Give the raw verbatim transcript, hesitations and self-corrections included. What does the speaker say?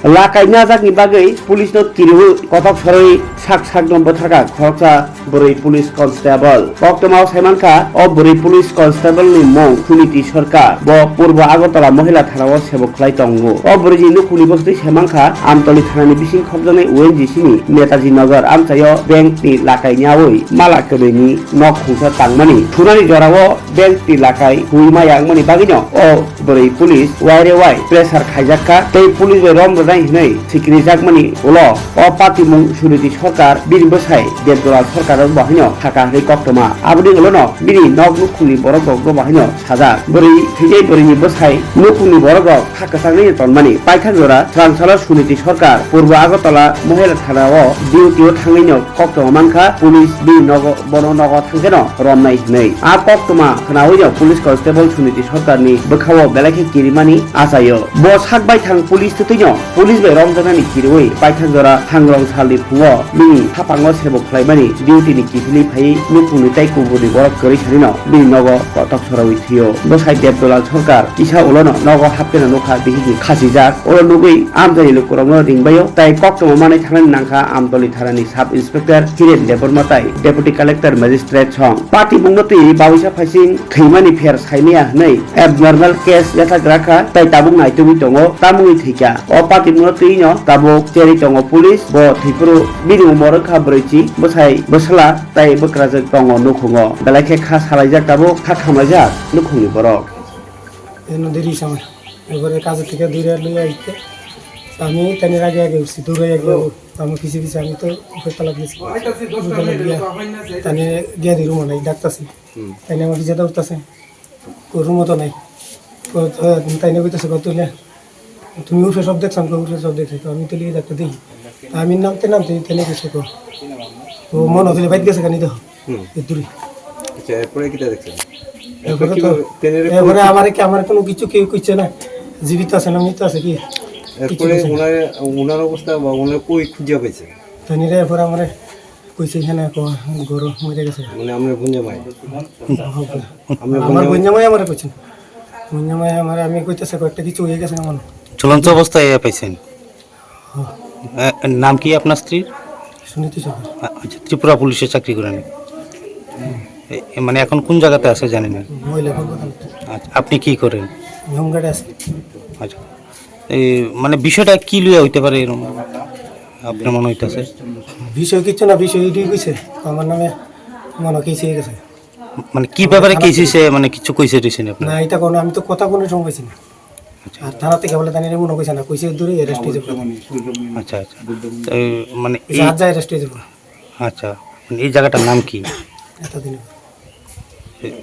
Lakai najakni bagwi police no kiriwi kotok sorwi sak sakno bwtharkha khoroksa bwrwi police constable. Koktwmao saimankha o bwrwi police constable ni mung Suniti Sarkar, bo Purbo Agartala Mohila Thana o sebo khlai tongo. O bwrwi ni nukhungni bwswtwi saimankha Amtoli Thana ni bising khopjaknai O N G C ni Netaji Nagar amchaio bank ni lakai nyawi mala kwrwi ni nok khungsa tangmani thunani jorao bank ni lakai hui maya wngmani bagwino o bwrwi police waire wai pressure khaijak kha tei police bai rom rwnai hwnwi sikirijakmani ulo o patimung Suniti Sarkar bini bwsai Debdolal Sarkar rok bo haino thaka hwnwi koktwma. Aboni ulono bini nok nukhungni borok rok bo haino sajak. Bwrwi thwijai bwrwini bwsai nukhungni borok rok kha kwchangwi tonmani. Paithak jora swrang salo Suniti Sarkar Purbo Agartala Mohila Thana o duty o thangwino koktwma mankha, police bini nogo, bono nogo thangkheno romnai hwnwi. A koktwma khwnawino police constable Suniti Sarkarni bwkhao belai khe kirimani achaio. Bo sak baithang police twtwino police bai romjaknani kiriwi paithak jora hangrong salni phungo bini haphango sebo khlaimani duty ni kiphilwi phaiwi nukhungni tei kuburni borok kwrwi sanino bini nogo kotok sorawi thwio. Bwsai Debdolal Sarkar kisa ulono nogo hapkheno nukha bihikni khachijak. Ulo nugwi amchaini lukurokno ringbaio tei koktwma manwi thangnani nangkha Amtoli Thanani Sub Inspector Hiren Debbarma tei Deputy Collector Magistrate song. Patimungno twi bawisa phaising thwimani pher saimaya hwnwi abnormal case yachagra kha tei tabuk naitugwi tongo, tamungwi thwikha. O patimungno twino tabuk cherwi tongo police, bo thwiphuru bini umor wngkha brwichi, bwsai bwsla tei bwkrajwk tongo nukhungo. Belai khe kha salaijak tabuk, kha khamlaijak nukhungni borok. Eno diri sama. Ebare kaza theke duri lui aite. Ami tani rage age usi duri age. Ami kisi kisi ami to upor tala gisi. Upor tala gya. Tani gya di room nai daktasi. Hmm. Tani ama kisa daktasi. Ko room to nai. Ko, eh, tani ko tasi ko tule. তুমি উঠে সব দেখছো, আমি উঠে সব দেখছি, তো আমি তো লিয়ে দেখতে দেখি। তো আমি নামতে নামতে তেনে গেছে তো। ও মনে হচ্ছে বাইক গেছে কেন দেখো? হুম। এ দূরে। আচ্ছা, এরপরে কিটা দেখছেন? এরপরে এরপরে কি তো, তেনে এরপরে আমারে কি, আমার কোনো কিছু কেউ কইছে না। জীবিত আছে না মৃত আছে কি? এরপরে কিছু কইছে না। ওনার, ওনার অবস্থা বা ওনার কই খুঁজে পাইছে? তেনে এরপরে আমারে কইছে এখানে এক গরু মরে গেছে। মানে আমরা বুঝে ভাই। আমরা আমার বুঝে ভাই। বুঝে ভাই আমারে কইছে। বুঝে ভাই আমারে আমি কইতেছে কয়েকটা কিছু হয়ে গেছে আমার। ঝুলন্ত অবস্থায় এ পাইছেন? হ্যাঁ। এ, এর নাম কি আপনার স্ত্রীর? সুনীতি সরকার। আ-, আচ্ছা, ত্রিপুরা পুলিশে চাকরি করেন? এ, এ, মানে এখন কোন জায়গাতে আছে জানেন না? মহিলা কর্মী। আচ্ছা, আপনি কি করেন? আমি হোমগার্ডে আছি। আচ্ছা, এই মানে বিষয়টা কি লইয়া হইতে পারে এরকম আপনার মনে হইতেছে? বিষয় কিচ্ছু না, বিষয় এটাই কইছে আমার নামে মনে হয় কেস হয়ে গেছে। মানে কি ব্যাপারে থানা কেস থেকে। হইছে, মানে কিছু কইছে টিছে না আপনার? না, এটা কোনো, আমি তো কথা কোনো সময় পাইছি না। আচ্ছা। আর থানা থেকে বলে জানি না, মনে কইছে না, কইছে দূরে অ্যারেস্ট হয়ে যাবে। আচ্ছা, আচ্ছা। এই মানে কইছে এই আজ যা অ্যারেস্ট হয়ে যাবে। আচ্ছা, মানে এই জায়গাটার নাম কি? এতদিন।